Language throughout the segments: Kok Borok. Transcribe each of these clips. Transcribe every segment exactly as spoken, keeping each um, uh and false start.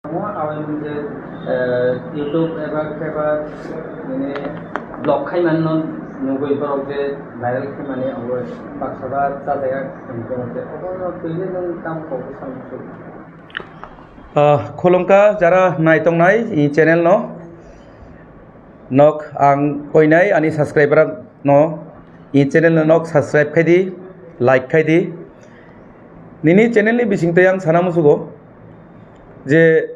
Omo awaini je, eh, YouTube eba khe ba nini vlog khaimani no nugwi borok je viral khaimani abo baksa ba chajaga wng tong je obo no twi nung tam kok bwsang muchung. Ah, khulumkha jara nai tongnai i channel no. Nok ang koinai ani subscriber no i channel no nok subscribe khai di, like khai di. Nini channel ni bising tei ang sana musugo je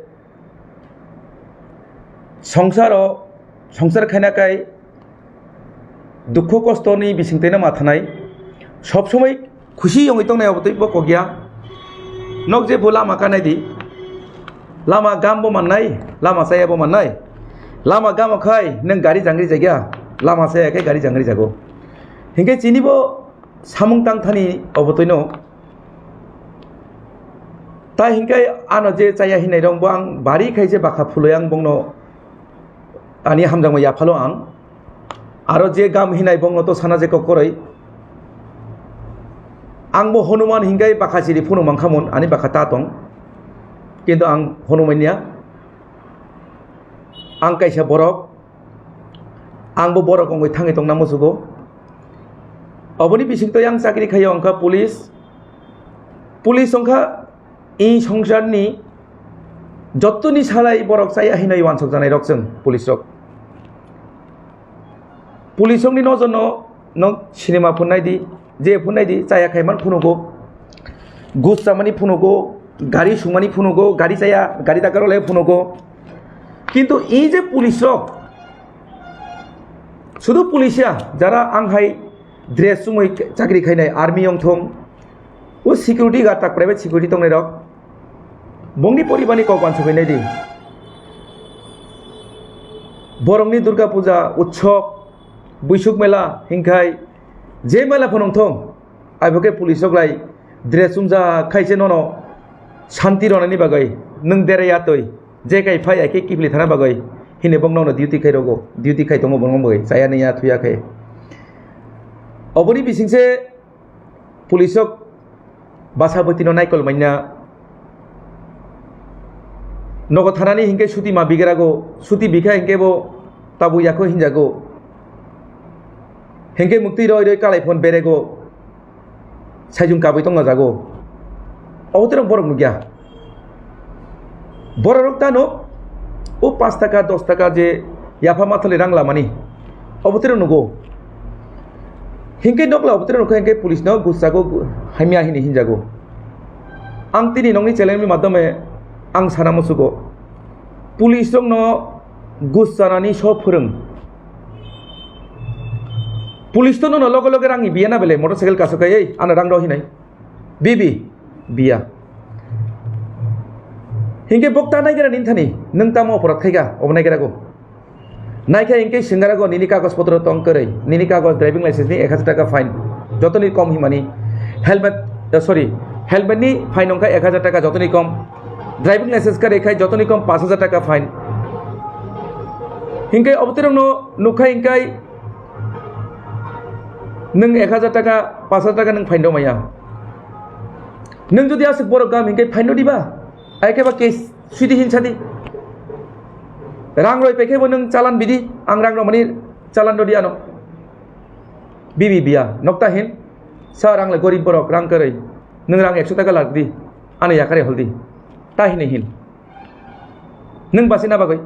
songsaro, songsar khaina kai dukhu kosto ni bising tei no mathanai. Sob somoi khusi yongwi tongnai obo tei bo kokya. Nok je bo lama kanai di. Lama gam bo mannai, lama saya bo mannai. Lama gam khai nang gari jangri jagya, lama saya khe gari jangri jago. Hinkhe chini bo samung tang thani obo twi no. Tai hinkhe ano je chaya hinai rong bo ang bari khai je bakha phuloi ang bongno ani hamjakma yaphalo ang. Aro je gam hinai bongno to sana je kok koroi. Ang bo Hanuman hingai bakha chiri phunu mankhamun ani bakha ta tong. Kintu ang Hanuman ya. Ang kaisa borok. Ang bo borok wngwi thangwi tongna musugo. Oboni bising to yang chakri khayo wngkha police. Police wngkha i songsarni jottoni salai borok chaya hinwi wansok janai rok chwng police rok. Police rokni nojorno nok sinima phunai di, je phunai di, chaya khaiman phunugo, gus chamani phunugo, gari sumani phunugo, gari chaya, gari dakar le phunugo. Kintu i je police rok, sudu police ya, jara ang hai dress chumui chakri khainai, army yong thung, o security guard tak private security tongnai rok, bongni poribani kok wansugwi nai di. Borokni Durga Puja, Utsob, Buisuk Mela, hinkhai je mela phano wngthong, abo khe police rok lai dress chumjak khai se nono shanti ronani bagwi nwng derai atwi je kai phai ai khe kiphilwi thana bagwi hini bok nono duty khai rogo, duty khai tongo bono bagwi chaya nungya thuya khe. Oboni bising se police rok basa bwtwi no naikol manya. Nogo thanani hinkhe suti ma bigrago, suti bikha hinkhe bo tabuk yakho hinjago. Hinkhe muktwi roi roi kalai phone berego, saijung kabui tongna jago. Obo terong borok nukya. Bororok tano o pash taka, dos taka je yapha mathali rang lamani, obo tero nugo. Hinkhe nokla obo tero nukha hinkhe police no gusago, hamya hini hinjago. Ang tini nokni channel ni madhyome ang sana musugo, police rokno gus chanani so phwrwng. Police to nono loge loge rangni biya na bele, motorcycle kaso kai, ei, ano rang rw hinai. Bibi, biya. Hinkhe bokta naigra nini thani, nwng tamo oporat khaika, obo naigra go. Naikha hinkhe singara go nini kagoj potro tong kwrwi, nini kagoj driving license ni ek hajar taka fine, jotoni kom himani. Helmet, eh, sorry, helmet ni fine wngkha ek hajar taka jotoni kom. Driving license kwrwi khai jotoni kom pash hajar taka fine. Hinkhe obo terong no nukha hinkhe nwng ek hajar taka, pash hajar taka nwng fine rw maya. Nwng jodi aswk borok gam hinkhe fine rw diba? Ai khe ba case sidi hin sadi. Rang roi pekhe bo nwng chalan bidi, ang rang rw mani chalan rw di ano. Bibi biya, nokta hin, sir ang le gorib borok, rang kwrwi. Nwng rang ekso taka lak di, ano yakari hol di. Ta hinwi hin. Nwng basi na bagwi.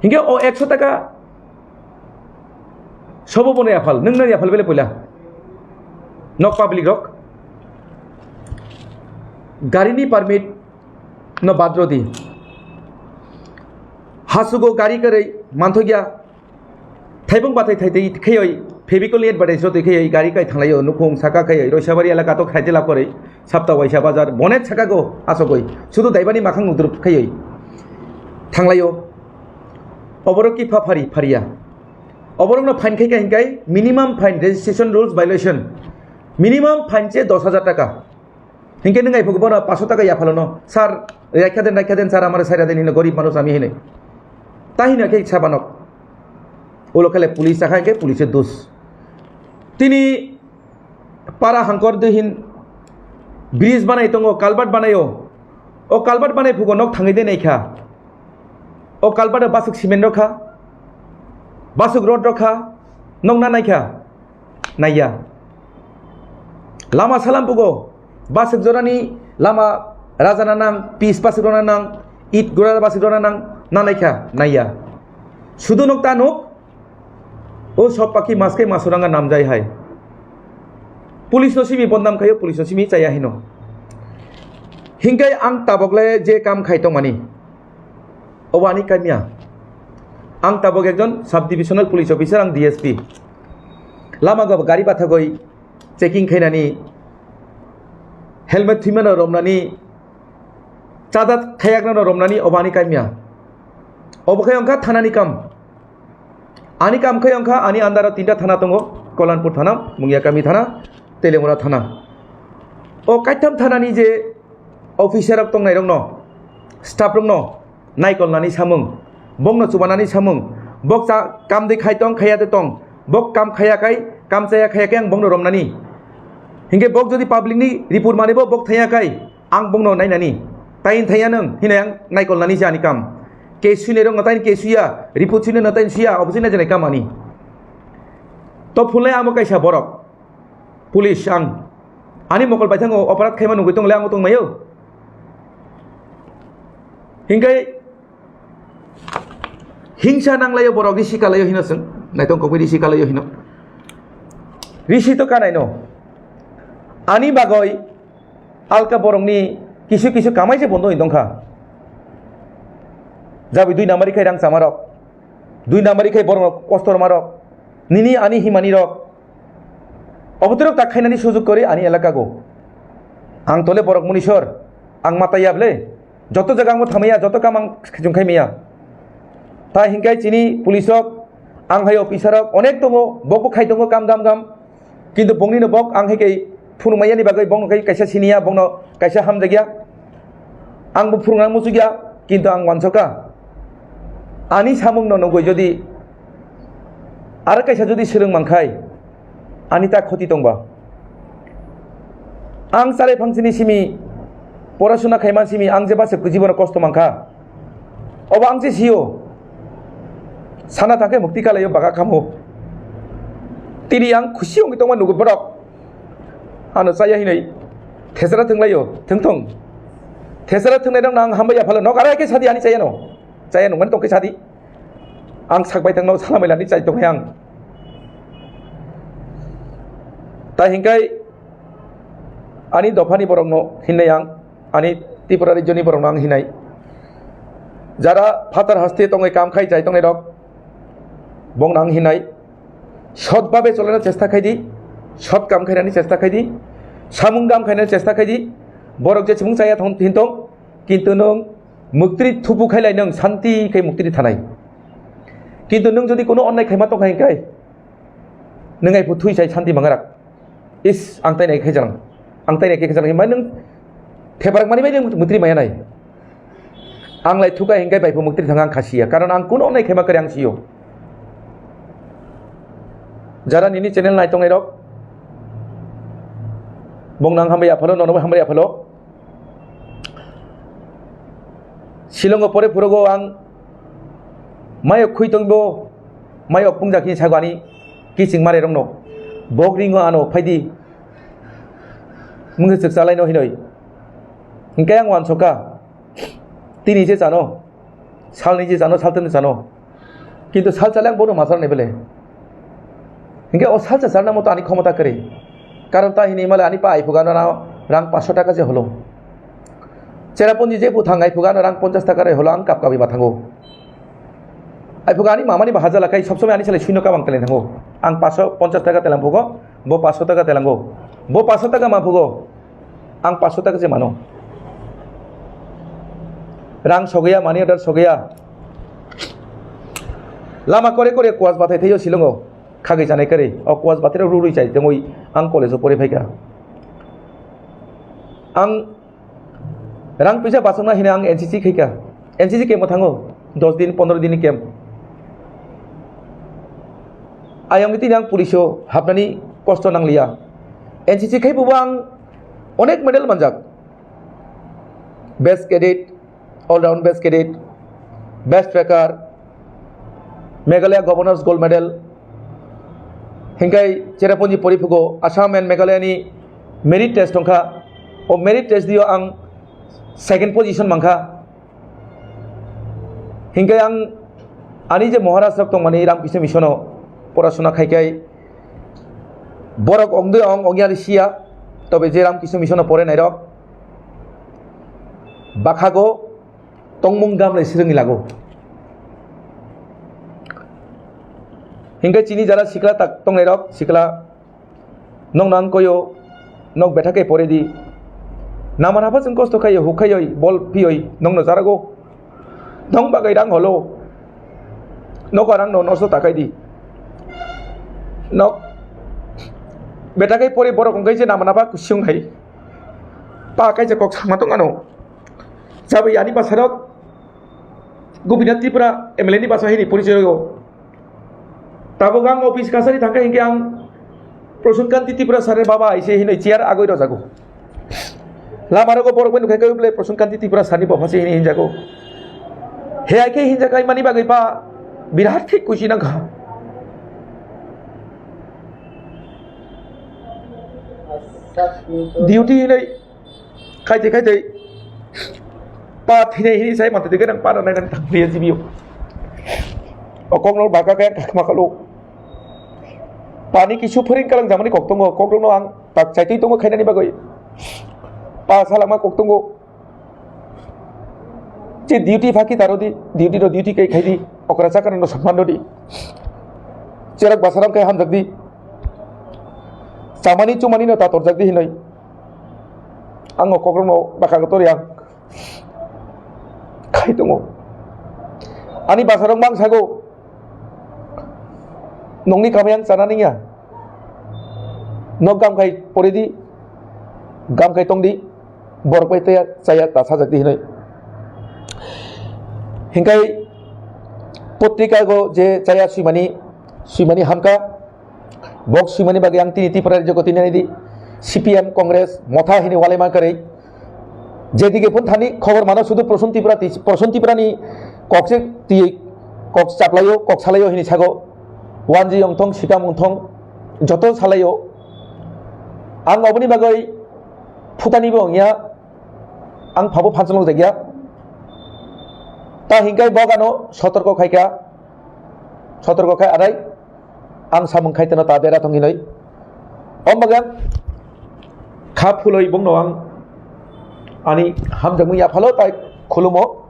Hinkhe o ekso taka sobo bono yaphal, nwng no yaphal bele poila. Nok public rok. Gari ni permit no bad rw di. Hasugo gari kwrwi manthokya. Thaibung bathai thai tei kheyoi, Fevicol ni advertise rw twi kheyoi, gari kai thanglaio, nukhung saka kheyoi, Roisabari elaka to khaite lakorwi. Sapta waisa bazar, bonet saka go asogoi. Sudu daibani makhang nudrup khaioi. Thanglaio. Oborok ki pha phari, phariya. Oborok no fine khai ka hinkai, minimum fine, registration rules violation. Minimum fine che dos hajar taka. Hinke nung ai phugu bono paso taka yaphalo no. Sir, raikha den, raikha den, sir, amare saira den hino, gorib manuj ami hino. Ta hino khe sabanok. Ulo khale police akha hinke police dos. Tini para hangkor de hin bridge banai tongo, culvert banaio. O culvert banai phugo nok thangwi de naikha. O culvert basuk cement rokha. Basuk rod rokha. Nok na naikha. Naiya. Lama salam phugo. Basuk jorani lama raja na nang, pis basuk rona nang, it gura basuk rona nang, na naikha. Naiya. Sudu nok ta nuk. O sob pakhi maske masuranga namjai hai. Police no simi bondam khayo, police no simi chaya hino. Hinkai ang tabok le je kam khai tongmani. Obo ani kamya. Ang tabok ekjon sub divisional police officer, ang D S P. Lama go gari bathagoi checking khainani, helmet thwimano romnani, chada thayaknano romnani, obo ani kamya. Obo khai wngkha thanani kam. Ani kam khai wngkha, ani under o tinta thana tongo, Kollanpur thana, Mungiakami thana, Teliamura thana. O kaitham thanani je officer rok tongnai rokno, staff rokno naikolnani samung, bokno chubanani samung, bok cha-, kam de khai tong, khaya de tong, bok kam khaya kai, kam chaya khaya kai ang bokno romnani. Hinkhe bok jodi public ni report manibo bok thaya kai, ang bokno nainani. Tain thaya nang, hinai ang naikolnani je ani kam. Case suinai rokno tain case suiya, report suinai no tain suiya, obo se naijaknai kam ani. To phunlai amo kaisa borok. Police ang. Ani mokol baithango operate khaima nugwi tongle ang tongmaio. Hinkai hingsa nanglaio borok risi kalaio hino chwng. Naitong kokwi risi kalaio hino. Risi to kanaino. Ani bagoi alka borokni kisu kisu kamai se bondo hin tongkha. Jabi dui nambari khai rang chamarok. Dui nambari khai borok kosto rwmarok. Nini ani himani rok. Obotorok tak khainani sujuk kori ani elaka go. Ang tole borok munisor. Ang mata yable. Joto jaga ang bo thamaya, joto kam ang khejong khai maya. Ta hinkai chini police rok, ang hai officer rok, onek tongo, bokbo khai tongo kam gam gam. Kintu bongni no bok ang hai kai phunukmaya ni bagwi bongno kai kaisa siniya, bongno kaisa hamjakya. Ang bo phunukna muchukya, kintu ang wansokha. Ani samung no nugwi jodi aro kaisa jodi swrwng mankhai, ani ta khoti tongba. Ang charai phangsini simi, porasuna khaiman simi, ang je base jibono kosto mankha. Obo ang je sio. Sana thangkhe mukti kalaio baga kamo. Tini ang khusi wngwi tongma nugo borok. Ano chaya hinwi. Thesera thwnglaio, thwngthong. Thesera thwngnai rokno ang hambai yaphalo. Nok arai khe sadi ani chayano. Chaya nungmani tongkhe sadi. Ang sakbai tangno salamai lani chai tongnai ang. Tai hinkai ani dophani borokno hinnai ang, ani Tripura rajyoni borokno ang hinai. Jara phatar haste tongwi kam khai chai tongnai rok, bongno ang hinai. Sot babe cholana chesta khai di, sot kam khainani chesta khai di, samung dam khainani chesta khai di. Borok je chimung chaya thon-, hintong, kintu nwng muktri thupu khailai nwng santi khai muktri thanai. Kintu nwng jodi kono onnai khaima tongkha hinkai, nwng ai phu thui sai santi mangarak. Is, ang tai nai khe jang. Ang tai nai khe jang. Mai nwng thebarak mani bai nwng mutri maya nai. Ang lai thuka hinkai bai phu mutri thang ang khasiya. Karon ang kuno nai khema kare ang siyo. Jara nini channel nai tongnai rok, bong nang hambai aphalo, nono hambai aphalo. Shillongo pore phurogo ang mayok khui tongbo, mayok pungjak hini sago ani kiching mare rokno. Bok ringo ano phaidi. Mungse chwk chalai no hinoi. Hinkhe ang wansokha. Tini je chano. Salni je chano, saltani chano. Kintu sal chalai ang bono masar ni bele. Hinkhe o salsa charna moto ani khomota kwrwi. Karon ta hini male ani pa aiphuga no rang paanch sho taka je holo. Cherrapunji je buthang aiphuga no rang ponchash taka rwi holo ang kap kabi ma thango. Aiphuga ani mamani bahaja lakai sob somoi ani salai suino kabang teleng thango. Ang paanch sho ponchash taka telang phugo, bo paanch sho taka telango. Bo paanch sho taka ma phugo. Ang paanch sho taka je mano. Rang sogaya, money order sogaya. Lama kore kore kuas bathai thaio Shillongo. Khagwi chanai kwrwi. O kuas bathai rok rurwi chai tongwi ang college o pore phaikha. Ang rang pisa bachokna hini ang N C C khaikha. N C C camp o thango. Dos din, pondro din ni camp. Ayang tini ang police o hapnani kosto nangliya. N C C khai bo ang onek medal manjak. Best Cadet, All Round Best Cadet, Best Tracker, Meghalaya Governor's Gold Medal, hinkai Cherrapunji Poriphugo Assam and Meghalaya ni merit test tongkha. O merit test dio ang second position mankha. Hinkai ang ani je Maharaj rok tongmani Ramkrishna Mission o porasona khaikai borok ongde ong ongya siya, tobe je Ramkrishna Mission o pore nairok bakhago tongmung gamle sirwngni lago. Hinkai chini jara sikla tak tongnairok sikla Nokno ang koyo, nok betha khe pore di. Naman hapha chwng kosto khayo, huk khayoi, bol phiyoi, nokno jarago. Nong bagwi rang holo. Nogo rang no nosto takai di. Nok betha khe pore borok wngkai je naman hapha kusiung hai. Pa kaisa kok sama tong ano. Jabwi ani basarok Gopinath Tripura M L A ni basa hini porichoi rogo. Tabuk ang office kasari thangkha hinkhe ang Prasun Kanti Tripura sir ni baba aise hinwi chair agoi rojago. Lama rogo borok bai nukha khe bole Prasun Kanti Tripura sir ni baba se hinwi hinjago. He aike hinjakai mani bagwi pa birat thik kuchi nangkha. Duty hinwi Khaitwi khaitwi pa thinai hini sai mantwi dikhe nang pa rwnai nang thang phaiya G B O. O kokno baka kaya kakma kalo. Pani kisu phering kalang jamani kok tongo, kokrokno ang tak chaitwi tongo khainani bagwi. Pa salama kok tongo. Je duty phaki taro di, duty no duty kai khai di, okra chakra no samman di. Cherak basaram kai hamjak di. Chamani chumani no tatorjak di hinoi. Ang o kokrokno baka kotor yang khai tongo. Ani basarok mang sago. Nongni kamai ang chana ningya. Nok gam khai pori di. Gam khai tong di. Borok bai taya chaya ta sajak di hinoi. Hinkai potrika go je chaya suimani, suimani hamka. Bok swimani bagwi ang tini Tripura rajyo gotini nai di. C P M, Congress, Motha hini walai ma kwrwi. Jedige phun thani khobor mano sudu Prasun Tripura ti, Prasun Tripura ni kok se ti kok chaplaio, kok salaio hini sago. Wanji ongthong, sikam ongthong, joto salaio. Ang oboni bagwi phutani bo wngya, ang phabo phanchalo jakya. Ta hinkai bok ano sotorko khaika, sotorko khai arai. Ang samung khai teno ta bera thong hinoi. Om bagwi ang kha phuloi bongno ang ani hamjakmung yaphalo tai khulumo.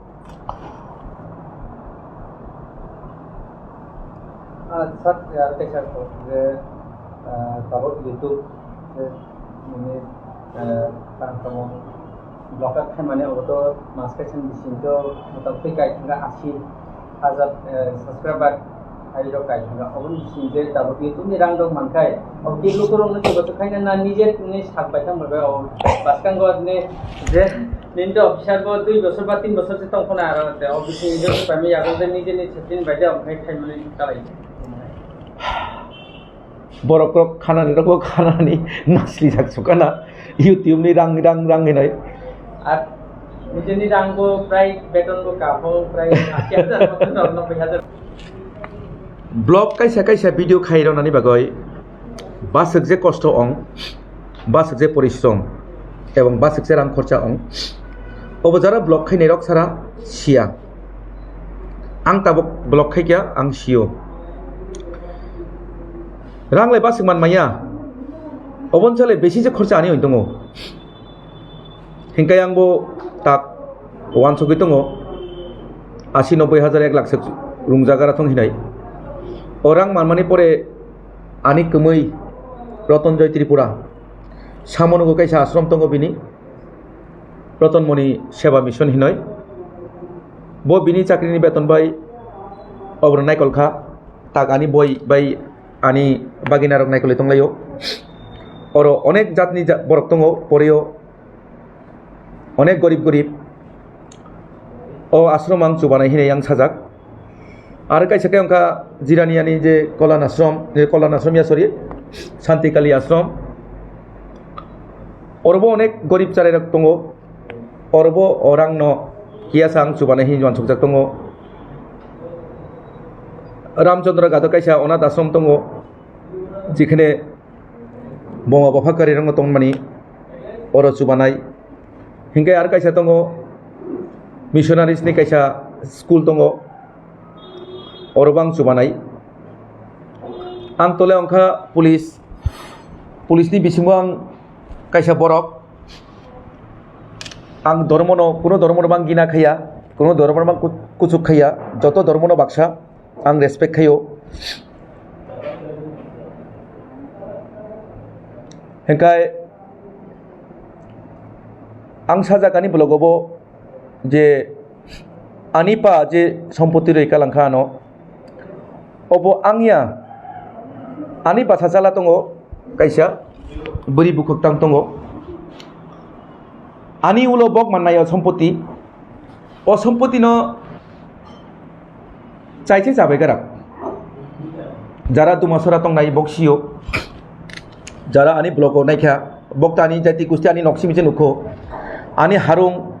Ah, sir, ya, tei sir, je, ah, tabuk YouTube, je, ini, ah, tang tamo. Vlog khaimani obo to mas kaisa ni bising to motamoti kaithanga asi hajar, eh, subscriber hai rok kaithanga. Oboni bising je tabuk YouTube ni rang rok mankhai. Obo ki lukurok no chubachu khaina na nije ni sak bai thang bai o baskango ni je nini to officer bo dui bosor ba tin bosor se tong khona aro te o bising je paimani yago je nije ni setting bai de omo khai khaimani kalai. Borok rok khanani rok bo khanani nasli jak sukana YouTube ni rang rang rang hinoi. Ar nijeni rang bo prai beton bo kaphang prai ashi hajar moto no nobbai hajar. Vlog kaisa kaisa video khai rwnani bagwi baswk je kosto ong, baswk je porishrom ebong baswk je rang khorcha ong, obo jara vlog khainai rok sara siya. Ang tabuk vlog khaikya ang sio. Rang le baswk man maya. Oboni sale besi je khorcha ani oi tongo. Hinkai ang bo tak wansugwi tongo. Asi noboi hajar ek lakh se rungjak ara thong hinai. O rang manmani pore ani kwmwi Rotonjoy Tripura. Samonugo kaisa ashram tongo bini. Rotonmoni Seva Mission hinoi. Bo bini chakrini beton bai oborok naikol kha. Tak ani boi bai ani bagina rok naikolwi tonglaio. Oro onek jatni ja-, borok tongo, porio onek gorib gorib. O ashram ang chubanai hinwi yang sajak. Aro kaisa khe wngkha Jirani ani je Kolyan ashram, je Kolyan ashram ya, sorry, Santi Kali ashram. Orobo onek gorib charairok tongo. Orobo o rangno kiyasa ang chubanai hinwi uansukjak tongo. Ramchandra Gado kaisa onath ashram tongo, jekhene buma bupha kwrwirokno tongmani oro chubanai. Hinkhe aro kaisa tongo, missionaries ni kaisa school tongo, orobo ang chubanai. Ang tole wngkha police, police ni bisingo ang kaisa borok. Ang dhormono, kuno dhormono bang gina khaiya, kuno dhormono bang ku-, kuchuk khaiya, joto dhormono baksa ang respect khaio. Hinkhe ang sajak ani vlog-o bo je ani pa je sompoti rwi kalangkha ano, obo ang ya, ani bwsa chala tongo kaisa, bwrwi bukhuk tang tongo, ani ulo bok mannai o sompoti, o sompoti no chaise chabai garak. Jara dumasora tongnai bok sio, jara ani vlog-o naikha, bok ta ani jati kusti ani nok simi se nukho, ani harung,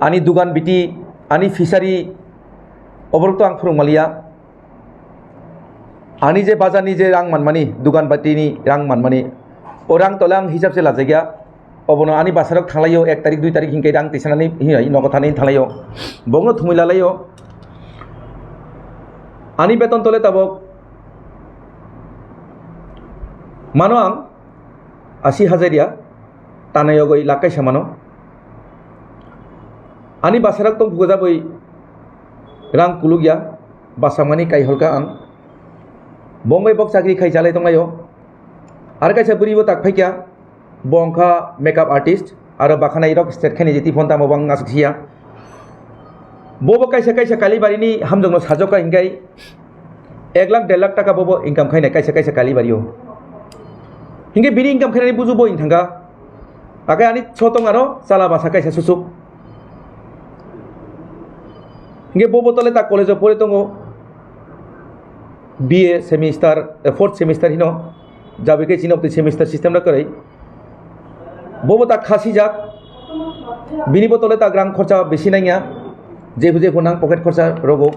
ani dugan biti, ani fishery, oborok to ang phwrwng maliya. Ani je bazar ni je rang manmani, dugan bati ni rang manmani, o rang tole ang hisab se lajagya. Obono ani bwsarok thanglaio, ek tarik, dui tarik hinkhe rang tisanani hinwi nogo thani thanglaio. Bokno thumwi lalaio. Ani beton tole tabok mano ang asi hajar ya, tanai yogwi lakh kaisa mano. Ani bwsarok tong bugajabwi rang kulukya, bwsamani kaiholka ang. Bongbai bok chakri khai chalai tonglaio. Ar kaisa bwrwi bo tak phaikya, bo wngkha makeup artist, aro bakhanairok state khaini jeti phone tamo bo ang aswk siya. Bo bo kaisa kaisa Kalibarini hamjokno sajokha hinkhe ek lakh der lakh taka bo bo income khainai kaisa kaisa Kalibario. Hinkhe bini income khainani buju bo wng thangkha. Akai ani sotong aro chala basa kaisa susuk. Hinkhe bo bo tole ta college-o pore tongo, B A semester, eh, fourth semester hino, jabi khe chini okti semester system no kwrwi. Bo bo ta khasijak, bini bo tole ta rang khorcha bisi nangya, jephu jephu nang pocket khorcha rogo.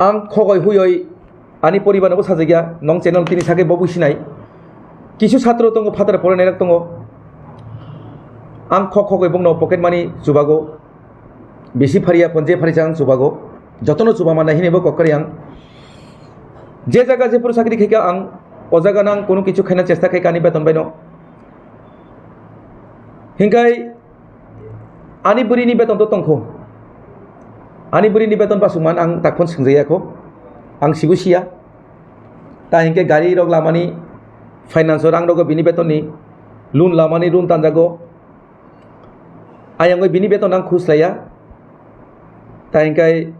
Ang khogoi huyoi ani poribar no bo sajagya, nong channel tini sakhe bo businai. Kisu satro tongo, phataro porinai rok tongo. Ang khok khogoi bongno pocket money chubago. Bisi phariya phone je phari chang chubago. Jotono chuba manai hinwi bo kok kwrwi ang. Je jaga jephuru chakri khaikha ang, o jaga nang kunu kichu khaina chesta khaikha ani beton baino. Hinkhai ani bwrwini beton to tongkho. Ani bwrwini beton basukman ang takhon swngjaya kho. Ang sibo siya. Ta hinkhe gari rok lamani finance o rang rogo bini beton ni, loan lamani loan tanjago. Ayang oi bini beton ang khus laiya. Ta hinkhe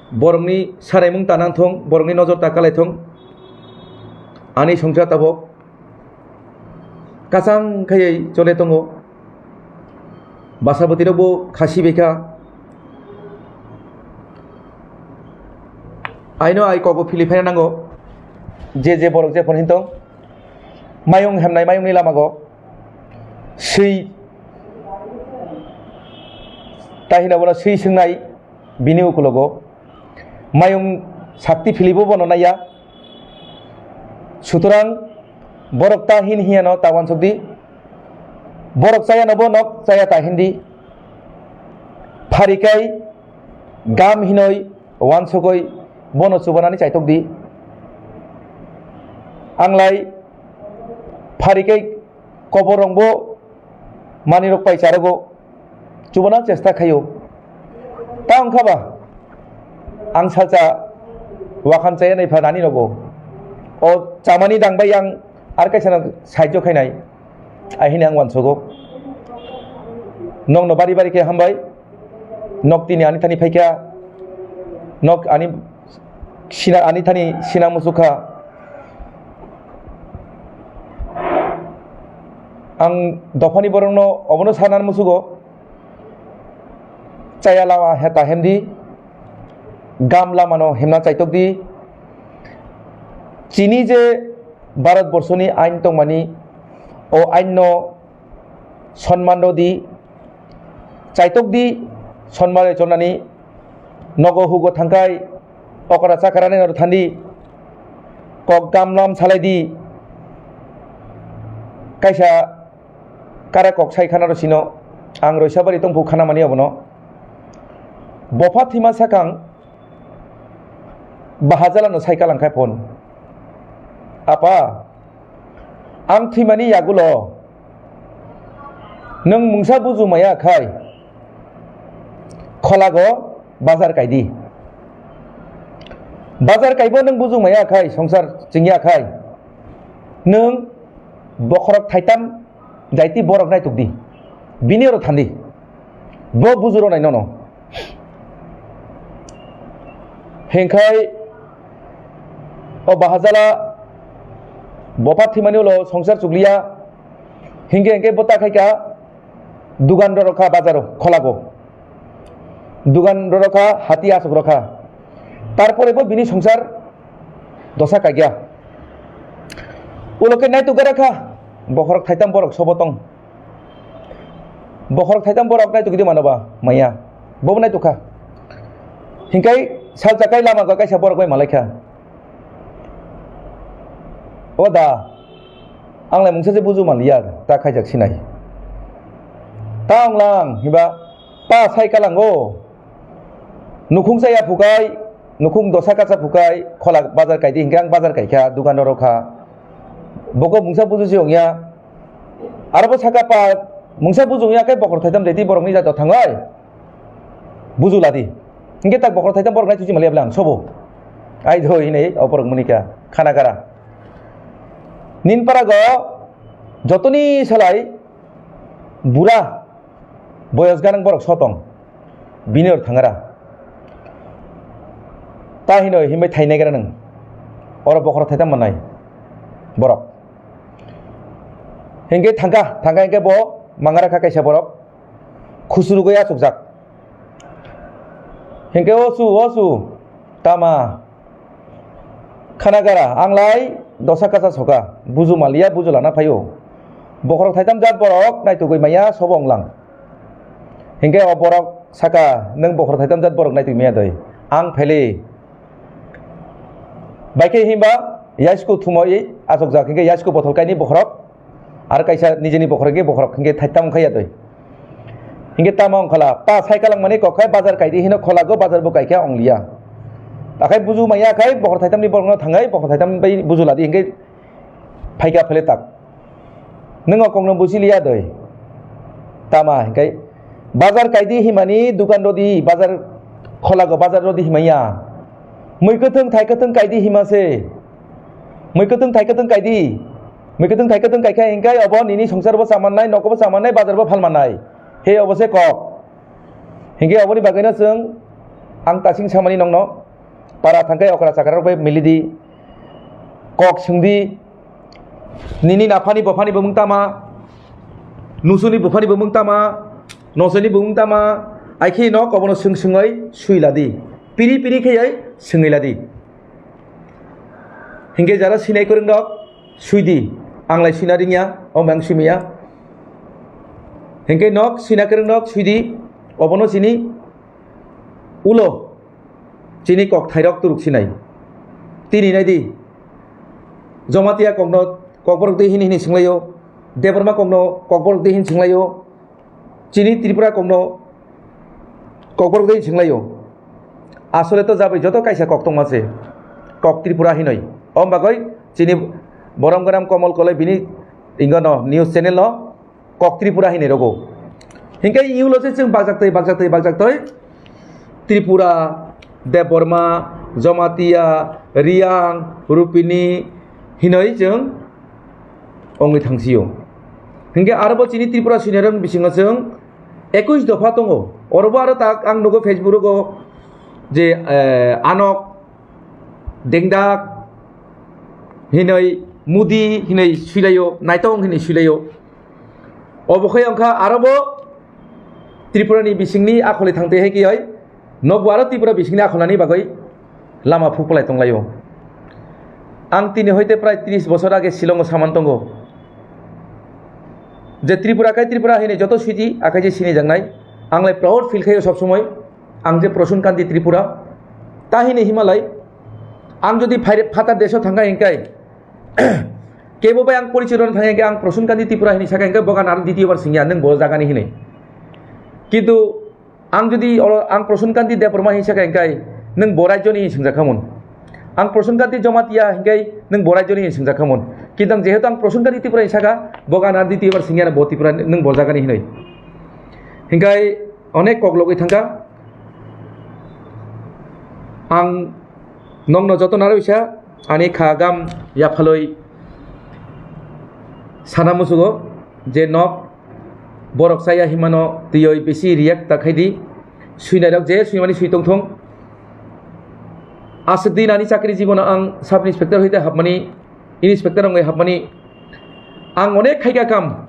borokni saraimung ta nang thung, borokni nojor ta kalai thung. Ani songsa tabok kachang khaiwi chole tongo. Bwsa bwtwi rok bo khasi bai kha. Aino ai kok bo philip phaina nango. Je je borok je phone hintong. Mayung hemnai mayungni lamago. Swi. Tahina bono swi swngnai. Bini ukulogo mayung sakti philibo bono naiya. Sutorang borok ta hin hiyano ta wansukdi. Borok chayano bo nok chaya ta hindi. Pharikai gam hinoi wansugoi bono chubanani chaitokdi. Anglai pharikai koborongbo manwirok pai charogo. Chubana chesta khaio. Ta wngkha ba, ang salsa wakhan chaya nai pha nani rogo. O chamani dang bai ang ar kaisa no sahajyo khainai. Ahini ang wansogo. Nokno bari bari khe hambai. Nok tini ani thani phaikha. Nok ani sina, ani thani sina musukha. Ang dophani borokno obono sanan musugo. Chaya lama heta hemdi, gam lamano hemna chaitokdi. Chini je Bharat borso ni ain tongmani, o ain no Sonman rw di, chaitok di, sonman rw chornani, nogo hugo thangkai, okra chakra nai norw thandi, kok gam lam salai di, kaisa kare kok sai khana rw sino, ang rw sabari tongphu khana mani abono. Bopha thima sakang, Bahajala no sai kalang khai phone. Apa, ang thwimani yagulo nwng mungsa buju maya khai, kholago bazar kaidi. Bazar kaibo nwng buju maya khai, songsar chingya khai, nwng bokhorok thaitam jaiti borok naituk di. Bini oro thandi. Bo buju rw nai nono. Hingkhai o Bahajala bopha thwimani ulo songsar chukliya. Hingke hingke bo ta khaika dugan rw rokha bazaro kholago. Dugan rw rokha, hati asok rokha. Tarpore bo bini songsar dosa kagya. Ulo khe naituk gara kha, bokhorok thaitam borok sobo tong. Bokhorok thaitam borok naituk di mano ba, maya. Bobo naituk kha. Hingkai salsa kai lama ga kaisa borok bai malai kha. O da, ang lai mungsa je buju maliya, ta khaijak sinai. Ta ong lang, hiba, pa sai kalango. Nukhung chaya phukai, nukhung dosa kacha phukai, khola bazar kaidi hingke ang bazar kaikha, dukan rw rokha. Boko mungsa buju si ongya. Aro bo saka pa, mungsa buju ongya khe bokhorok thaitam deti borokni jato thangai. Buju ladi. Hingke tak bokhorok thaitam borok nai chuchi maliya bwle ang sobo. Ai do hinwi o borok munika khana kara. Nin para go jotoni salai bura boyos ganang borok sotong. Bini oro thangara. Ta hino himbai thai naigra nang. Oro bokhorok thaitam manai. Borok. Hingke thangka, thangka hingke bo mangara kha kaisa borok. Khusuru goi achukjak. Hingke o chu, o chu, tama. Khana gara, ang lai dosa kacha soka. Buju maliya, buju lana phaio. Bokhorok thaitam jat borok naitugwi maya, sobo wnglang. Hingke o borok saka, nwng bokhorok thaitam jat borok naitugwi maya doi. Ang phaili. Baikhe himba, yaisko thumoi achukjak, hingke yaisko bothol kaini bokhorok. Ar kaisa nijini bokhorok hingke bokhorok hingke thaitam wngkha ya doi. Hingke tamo wngkhala, ta sai kalang mani kok khai bazar kaidi hino kholago bazar bo kaikha ongliya. Akhai buju maya khai bokhorok thaitam ni borokno thangai bokhorok thaitam bai buju ladi hingke phaika phele tak. Nwng o kokno buji liya doi. Tama hingke bazar kaidi himani dukan rodi bazar kholago bazar rodi himaya. Mui kwthwng thai kwthwng kaidi hima se. Mui kwthwng thai kwthwng kaidi. Mui kwthwng thai kwthwng kaikha hingkai obo nini songsar bo chamannai, nogo bo chamannai, bazar bo phalmannai. He obo se kok. Hingke oboni bagwino chwng ang tasing samani nongno para thangkai okra chakra rok bai milidi. Kok swngdi. Nini naphani bophani bumung tama. Nusuni buphani bumung tama. Nosoni bumung tama. Aikhe no kobono swng swngoi suiladi. Piri piri kheyai swngiladi. Hingke jara sinai kwrwng rok suidi, ang lai sina ringya, o mang simiya. Hingke nok sina kwrwng rok suidi, obono chini ulo chini kok thairok turuk sinai. Tini naidi, Jamatia kokno kokborok de hini hini singlaio, Debbarma kokno kokborok de hini singlaio, Chini Tripura kokno kokborok de singlaio. Asole to jabai joto kaisa kok tongma se. Kok Tripura hinoi. Om bagoi chini borom gonam Komol Koloi bini ingono news channel no kok Tripura hinoi rogo. Hingke iulo se chwng bakjak tei, bakjak tei, bakjak tei. Tripura, Debbarma, Jamatia, Riang, Rupini hinoi chwng ongwi thangsio. Hingke aro bo chini Tripura sinarok bisingo chwng ekush dopha tongo. Oro bo aro tak ang nugo Facebook rogo je, eh, anok dengdak hinoi mudi hinoi suilaio, naitong hinoi suilaio. Obo khe wngkha aro bo Tripura ni bisingni akholi thangtwi hai kiyoi. Nokbo aro Tripura bisingni akholnani bagwi lama phukphlai tonglaio. Ang tini hoite prai tris bosor age Shillongo saman tongo. Je Tripura kai Tripura hini joto siji akai je sini jangnai. Ang lai proud feel khayo sob somoi. Ang je Prasun Kanti Tripura. Ta hini himalai. Ang jodi phaire phata deso thangka hingkai. Kebo bai ang porichai rwna thangya hingke ang Prasun Kanti Tripura hini saka hingke bogan aro ditiyo bar singya nung bo jagani hini. Kintu ang jodi oro ang Prasun Kanti Debbarma hini saka hingke nung bo rajyoni hini singjakha mun. Ang Prasun Kanti Jamatia hingke nung bo rajyoni hini singjakha mun. Kintu ang jehetu ang Prasun Kanti Tripura hini saka bogan aro ditiyo bar singya bo Tripura nung bo jagani hini. Hingke onek kok logoi thangka. Ang nokno joto narwisa ani kha gam yaphaloi sana musugo je nok borok chaya himano twiwi bisi react ta khaidi. Swinairok je swimani swi tongthung. Aswk din ani chakri jibono ang sub inspector hoite hapmani, inspector wngwi hapmani ang onek khaika kam.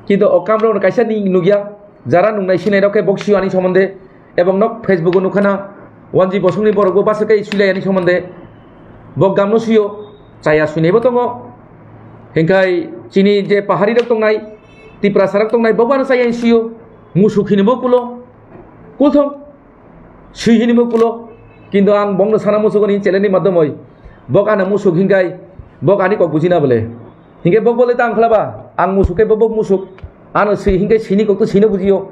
Kintu o kamrokno kaisa ni nukya. Jara nungnai sinai rok khe bok sio ani somonde, ebong nok Facebook o nukhana, wanji bosongni borok bo basa kai sulai ani somonde, bok gamno sio, chaya suinaibo tongo. Hingkai chini je pahari rok tongnai, Tiprasa rok tongnai, bok bano chaya sio, musuk hini bo kulo, kulthong, sui hini bo kulo, kintu ang bongno sana musuk ni channel ni madhyamoi, bok ano musuk hingkai, bok ani kok bujina bole. Hingke bok bole tang khlaba, ang musuk ke bok musuk. Ano swi hingke sini kok to sino bujiyo.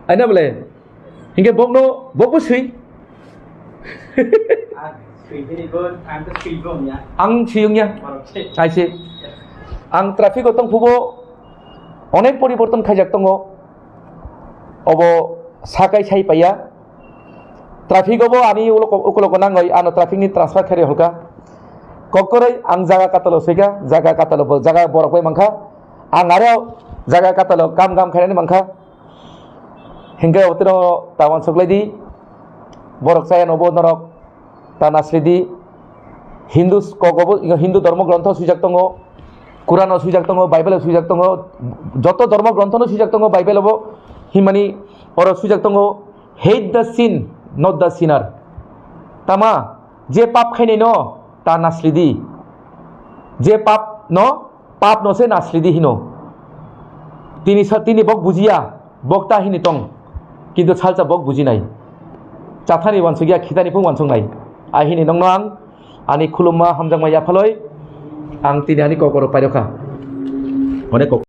Aina bole. Hingke bokno bok bo swi. Ang swi hini bo, ang to swi bo ya. Ang swi wngya. Borok se. Aise. Ang traffic o tong phubo onek poriborton khaijak tongo. Obo sakai sai paiya. Traffic obo ani ulo-, ukoloko nangoi ano traffic ni transfer khairi holka. Kokkoroi ang jaga katalo soika, jaga katalo bo, jaga borok bai mankha. Ang aro jaga katalo kam gam khainani mankha. Hingke otino tawan suklai di. Borok chaya nobo norok. Ta nasridi, Hindu kogobo, Hindu dhormo grontho swijak tongo, Quran o swijak tongo, Bible o swijak tongo, joto dhormo grontho no swijak tongo, Bible o bo himani oro swijak tongo, "Hate the sin, not the sinner." Tama, je pap khainai no, ta nasridi. Je pap no, pap no se nasridi hino. Tini sa-, tini bok bujiya, bok ta hini tong. Kintu salsa bok bujinai. Chathani wansukya, khitani phung wansuknai. A hini nongno ang, ani khulumma, hamjakma yaphaloi, ang tini ani kokoro pairokha. Onek kok